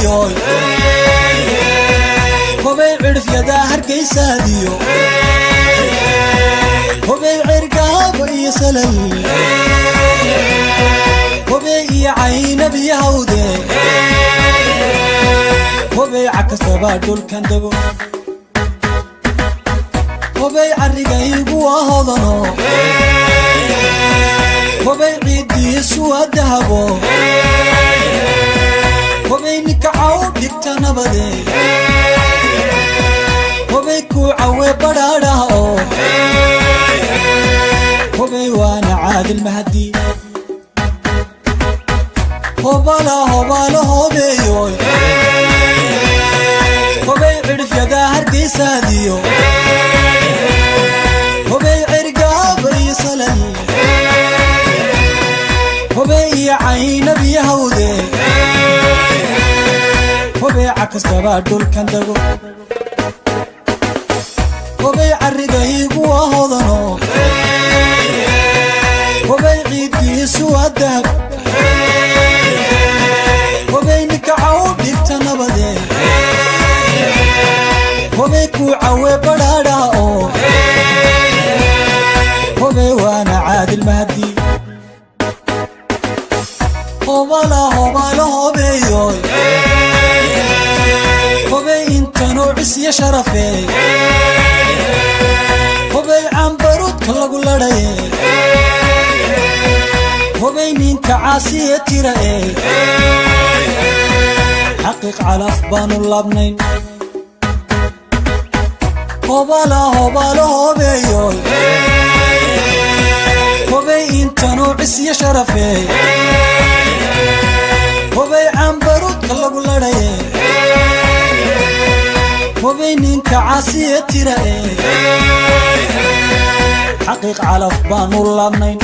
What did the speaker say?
Hobeeyoy, hobey cidhifyada Hargaysaadiyo, hobey Cergaabo iyo Salal, hobey iyo Caynab iyo Hawde, hobey cakastaba dhulkan dego, hobey carrigaygu waa hodano, hobey ciiddiisu waa dahabo, hobey ninkacaw dhigta nabade, hobey kuu cawe badhaadhah oo hobey waana Caadil Mahdi. Hobala hobalo hobeeyoy, hobey cidhifyada Hargaysaadiyo, hobey Cergaaba iyo Salal, hobey iyo Caynab iyo Hawde, hobey cakastaba dhulkan dego, hobey carrigaygu waa hodano, hobey ciiddiisu waa dahab, hobey ninkacaw dhigta nabade, hobey kuu cawe badhaadhah oo hobey waana Caadil Mahdi. Hobala hobalo hobeeyoy, hobey intanoo cisyo sharafe, hobey cambaruudka lagu ladhaye, hobey ninka caasiye tira ee xaqiiq calaf baanu laabnayn. Hobala hobalo hobeeyoy, hobey intanoo cisyo sharafe, hobey cambaruudka lagu ladhaye, hobey ninka caasiye tira ee xaqiiq calaf baanu laabnayn.